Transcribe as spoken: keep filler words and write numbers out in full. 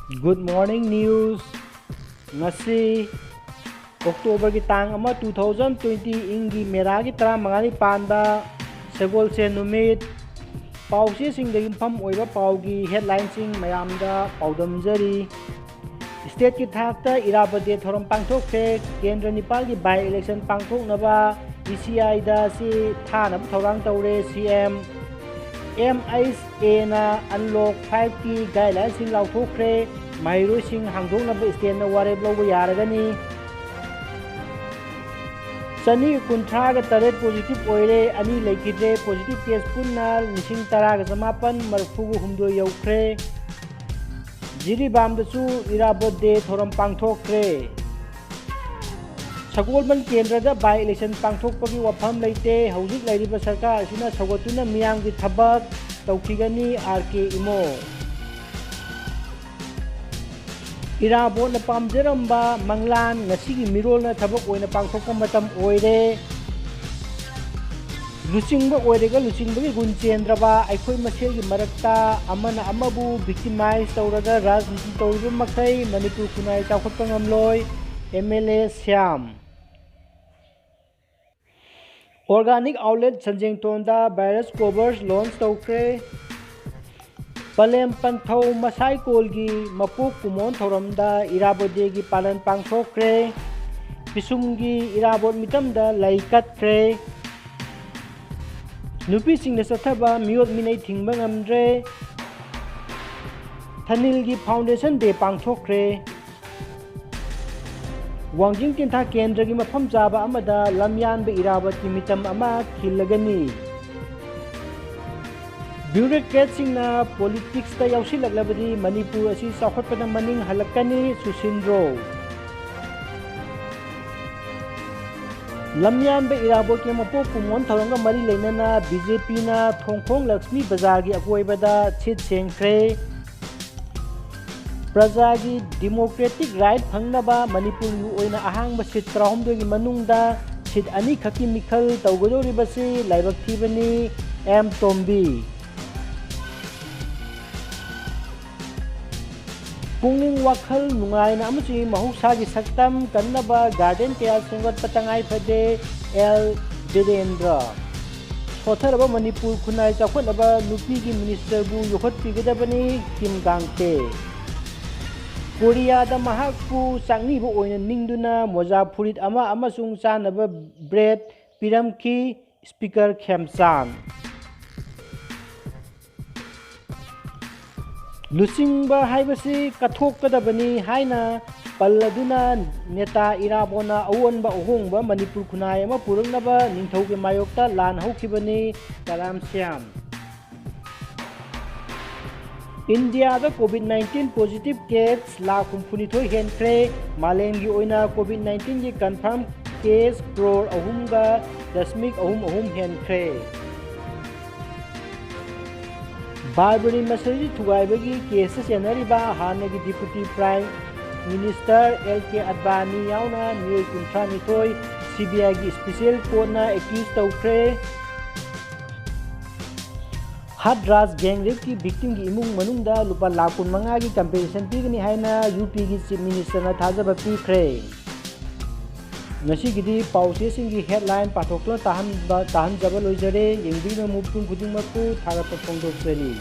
Good morning news. ꯉꯁꯤ Octoberꯒꯤ ꯇꯥꯡ ꯑꯃ, two thousand twenty, ꯏꯪꯒꯤ ꯃꯦꯔꯥꯒꯤ ꯇꯔꯥꯃꯉꯥꯅꯤ ꯄꯥꯟꯕ ꯁꯒꯣꯜꯁꯦꯟ ꯅꯨꯃꯤꯠ꯫ ꯄꯥꯎꯆꯦꯁꯤꯡꯗ ꯌꯨꯝꯐꯝ ꯑꯣꯏꯕ ꯄꯥꯎꯒꯤ headlineꯁꯤꯡ ꯃꯌꯥꯝꯗ ꯄꯥꯎꯗꯝꯖꯔꯤ꯫ Stateꯀꯤ ꯊꯥꯛꯇ ꯏꯔꯥꯕꯣꯠ Day ꯊꯧꯔꯝ ꯄꯥꯡꯊꯣꯛꯈ꯭ꯔꯦ꯫ ꯀꯦꯟꯗ꯭ꯔ ꯅꯤꯄꯥꯜꯒꯤ by election ꯄꯥꯡꯊꯣꯛꯅꯕ ECIꯗ ꯆꯦ ꯊꯥꯅꯕ ꯊꯧꯔꯥꯡ ꯇꯧꯔꯦ꯫ CM MHAꯅ Unlock fiveꯀꯤ guidelineꯁꯤꯡ ꯂꯥꯎꯊꯣꯛꯈ꯭ꯔꯦ꯫ ꯃꯍꯩꯔꯣꯏꯁꯤꯡ ꯍꯥꯡꯗꯣꯛꯅꯕ stateꯅ ꯋꯥꯔꯦꯞ ꯂꯧꯕ ꯌꯥꯔꯒꯅꯤ꯫ ꯆꯅꯤ ꯀꯨꯟꯊ꯭ꯔꯥꯒ ꯇꯔꯦꯠ positive ꯑꯣꯏꯔꯦ, ꯑꯅꯤ ꯂꯩꯈꯤꯗ꯭ꯔꯦ꯫ Positive case ꯄꯨꯟꯅ ꯂꯤꯁꯤꯡ ꯇꯔꯥꯒ ꯆꯃꯥꯄꯟ ꯃꯔꯤꯐꯨꯒ ꯍꯨꯝꯗꯣꯏ ꯌꯧꯈ꯭ꯔꯦ꯫ ꯖꯤꯔꯤꯕꯥꯝꯗꯁꯨ ꯏꯔꯥꯕꯣꯠ Day ꯊꯧꯔꯝ ꯄꯥꯡꯊꯣꯛꯈ꯭ꯔꯦ꯫ ꯁꯒꯣꯜꯕꯟ ꯀꯦꯟꯗ꯭ꯔꯗ by election ꯄꯥꯡꯊꯣꯛꯄꯒꯤ ꯋꯥꯐꯝ ꯂꯩꯇꯦ꯫ ꯍꯧꯖꯤꯛ ꯂꯩꯔꯤꯕ ꯁꯔꯀꯥꯔ ꯑꯁꯤꯅ ꯁꯧꯒꯠꯇꯨꯅ ꯃꯤꯌꯥꯝꯒꯤ ꯊꯕꯛ ꯇꯧꯈꯤꯒꯅꯤ, R K ꯏꯃꯣ꯫ ꯏꯔꯥꯕꯣꯠꯅ ꯄꯥꯝꯖꯔꯝꯕ ꯃꯪꯂꯥꯟ ꯉꯁꯤꯒꯤ ꯃꯤꯔꯣꯜꯅ ꯊꯕꯛ ꯑꯣꯏꯅ ꯄꯥꯡꯊꯣꯛꯄ ꯃꯇꯝ ꯑꯣꯏꯔꯦ꯫ ꯂꯨꯆꯤꯡꯕ ꯑꯣꯏꯔꯒ ꯂꯨꯆꯤꯡꯕꯒꯤ ꯒꯨꯟ ꯆꯦꯟꯗ꯭ꯔꯕ ꯑꯩꯈꯣꯏ ꯃꯁꯦꯜꯒꯤ ꯃꯔꯛꯇ ꯑꯃꯅ ꯑꯃꯕꯨ victimize ꯇꯧꯔꯒ ꯔꯥꯖꯅꯤꯇꯤ ꯇꯧꯔꯤꯕ ꯃꯈꯩ ꯃꯅꯤꯄꯨꯔ ꯈꯨꯟꯅꯥꯏ ꯆꯥꯎꯈꯠꯄ ꯉꯝꯂꯣꯏ, MLA Shyam. Organic outlet ꯁꯟꯖꯦꯡꯊꯣꯟꯗ virus covers launch ꯇꯧꯈ꯭ꯔꯦ꯫ ꯄꯂꯦꯝ ꯄꯟꯊꯧ ꯃꯁꯥꯏꯀꯣꯜꯒꯤ ꯃꯄꯣꯛ ꯀꯨꯝꯑꯣꯟ ꯊꯧꯔꯝꯗ ꯏꯔꯥꯕꯣꯠ Dayꯒꯤ ꯄꯥꯂꯟ ꯄꯥꯡꯊꯣꯛꯈ꯭ꯔꯦ꯫ ꯄꯤꯁꯨꯝꯒꯤ ꯏꯔꯥꯕꯣꯠ ꯃꯤꯇꯝꯗ ꯂꯩ ꯀꯠꯈ꯭ꯔꯦ꯫ ꯅꯨꯄꯤꯁꯤꯡꯅ ꯆꯠꯊꯕ ꯃꯤꯑꯣꯠ ꯃꯤꯅꯩ ꯊꯤꯡꯕ ꯉꯝꯗ꯭ꯔꯦ꯫ ꯊꯅꯤꯜꯒꯤ Foundation Day ꯄꯥꯡꯊꯣꯛꯈ꯭ꯔꯦ꯫ ꯋꯥꯡꯖꯤꯡ ꯇꯦꯟꯊꯥ ꯀꯦꯟꯗ꯭ꯔꯒꯤ ꯃꯐꯝ ꯆꯥꯕ ꯑꯃꯗ ꯂꯝꯌꯥꯟꯕ ꯏꯔꯥꯕꯣꯠꯀꯤ ꯃꯤꯇꯝ ꯑꯃ ꯈꯤꯜꯂꯒꯅꯤ꯫ Bureaucratꯁꯤꯡꯅ politicsꯇ ꯌꯥꯎꯁꯤꯜꯂꯛꯂꯕꯗꯤ ꯃꯅꯤꯄꯨꯔ ꯑꯁꯤ ꯆꯥꯎꯈꯠꯄꯗ ꯃꯅꯤꯡ ꯍꯜꯂꯛꯀꯅꯤ, ꯁꯨꯁꯤꯟꯗ꯭ꯔꯣ꯫ ꯂꯝꯌꯥꯟꯕ ꯏꯔꯥꯕꯣꯠꯀꯤ ꯃꯄꯣꯛ ꯀꯨꯝꯑꯣꯟ ꯊꯧꯔꯝꯒ ꯃꯔꯤ ꯂꯩꯅꯅ BJPꯅ ꯊꯣꯡꯈꯣꯡ ꯂꯛꯁꯃꯤ ꯕꯖꯥꯔꯒꯤ ꯑꯀꯣꯏꯕꯗ ꯁꯤꯠ ꯁꯦꯡꯈ꯭ꯔꯦ꯫ ꯄ꯭ꯔꯖꯥꯒꯤ democratic right ꯐꯪꯅꯕ ꯃꯅꯤꯄꯨꯔꯒꯤ ꯑꯣꯏꯅ ꯑꯍꯥꯡꯕ seat ꯇꯔꯥꯍꯨꯝꯗꯣꯏꯒꯤ ꯃꯅꯨꯡꯗ seat ꯑꯅꯤꯈꯛꯀꯤ ꯃꯤꯈꯜ ꯇꯧꯒꯗꯧꯔꯤꯕꯁꯤ ꯂꯥꯏꯕꯛ ꯊꯤꯕꯅꯤ, M ꯇꯣꯝꯕꯤ꯫ ꯄꯨꯛꯅꯤꯡ ꯋꯥꯈꯜ ꯅꯨꯡꯉꯥꯏꯅ ꯑꯃꯁꯨꯡ ꯃꯍꯧꯁꯥꯒꯤ ꯁꯛꯇꯝ ꯀꯟꯅꯕ garden ꯀꯌꯥ ꯁꯦꯝꯒꯠꯄ ꯇꯉꯥꯏ ꯐꯗꯦ, ꯑꯦꯜ ꯕꯤꯔꯦꯟꯗ꯭ꯔ꯫ ꯁꯣꯠꯊꯔꯕ ꯃꯅꯤꯄꯨꯔ ꯈꯨꯟꯅꯥꯏ ꯆꯥꯎꯈꯠꯅꯕ ꯅꯨꯄꯤꯒꯤ ministerꯕꯨ ꯌꯣꯛꯈꯠꯄꯤꯒꯗꯕꯅꯤ, ꯀꯤꯝ ꯒꯥꯡꯇꯦ꯫ ꯀꯣꯔꯤꯌꯥꯗ ꯃꯍꯥꯛꯄꯨ ꯆꯥꯛꯅꯤꯕ ꯑꯣꯏꯅ ꯅꯤꯡꯗꯨꯅ ꯃꯣꯖꯥ ꯐꯨꯔꯤꯠ ꯑꯃ ꯑꯃꯁꯨꯡ ꯆꯥꯅꯕ bread ꯄꯤꯔꯝꯈꯤ, Speaker ꯈꯦꯝꯆꯥꯟ꯫ ꯂꯨꯆꯤꯡꯕ ꯍꯥꯏꯕꯁꯤ ꯀꯠꯊꯣꯛꯀꯗꯕꯅꯤ ꯍꯥꯏꯅ ꯄꯜꯂꯗꯨꯅ ꯅꯦꯇꯥ ꯏꯔꯥꯕꯣꯠꯅ ꯑꯑꯣꯟꯕ ꯑꯍꯣꯡꯕ ꯃꯅꯤꯄꯨꯔ ꯈꯨꯟꯅꯥꯏ ꯑꯃ ꯄꯨꯔꯛꯅꯕ ꯅꯤꯡꯊꯧꯒꯤ ꯃꯥꯌꯣꯛꯇ ꯂꯥꯟ ꯍꯧꯈꯤꯕꯅꯤ, ꯀꯔꯥꯝ ꯁ꯭ꯌꯥꯝ꯫ ꯏꯟꯗꯤꯌꯥꯗ COVID nineteen positive case lakh ꯍꯨꯝꯐꯨꯅꯤꯊꯣꯏ ꯍꯦꯟꯈ꯭ꯔꯦ꯫ ꯃꯥꯂꯦꯝꯒꯤ ꯑꯣꯏꯅ COVID nineteenꯒꯤ confirm case ꯀ꯭ꯔꯣꯔ ꯑꯍꯨꯝꯒ ꯗꯁꯃꯤꯛ ꯑꯍꯨꯝ ꯑꯍꯨꯝ ꯍꯦꯟꯈ꯭ꯔꯦ꯫ ꯕꯥꯔꯕꯔꯤ ꯃꯁꯖꯤꯗ ꯊꯨꯒꯥꯏꯕꯒꯤ caseꯇ ꯆꯦꯟꯅꯔꯤꯕ ꯍꯥꯟꯅꯒꯤ Deputy Prime Minister ꯑꯦꯜ ꯀꯦ ꯑꯗꯕꯥꯅꯤ ꯌꯥꯎꯅ ꯃꯤꯑꯣꯏ ꯀꯨꯟꯊ꯭ꯔꯥ ꯅꯤꯊꯣꯏ CBIꯒꯤ special courtꯅ accuse ꯇꯧꯈ꯭ꯔꯦ꯫ ꯍꯊꯔꯥꯁ gang rapeꯀꯤ victimꯒꯤ ꯏꯃꯨꯡ ꯃꯅꯨꯡꯗ ꯂꯨꯄꯥ ꯂꯥꯈ ꯀꯨꯟꯃꯉꯥꯒꯤ compensation ꯄꯤꯒꯅꯤ ꯍꯥꯏꯅ UPꯒꯤ Chief Ministerꯅ ꯊꯥꯖꯕ ꯄꯤꯈ꯭ꯔꯦ꯫ ꯉꯁꯤꯒꯤꯗꯤ ꯄꯥꯎꯆꯦꯁꯤꯡꯒꯤ headline ꯄꯥꯊꯣꯛꯇꯨꯅ ꯇꯥꯍꯟꯕ, ꯇꯥꯍꯟꯖꯕ ꯂꯣꯏꯖꯔꯦ꯫ ꯌꯦꯡꯕꯤꯔꯤꯕ ꯃꯤꯄꯨꯝ ꯈꯨꯗꯤꯡꯃꯛꯄꯨ ꯊꯥꯒꯠꯄ ꯐꯣꯡꯗꯣꯛꯆꯔꯤ꯫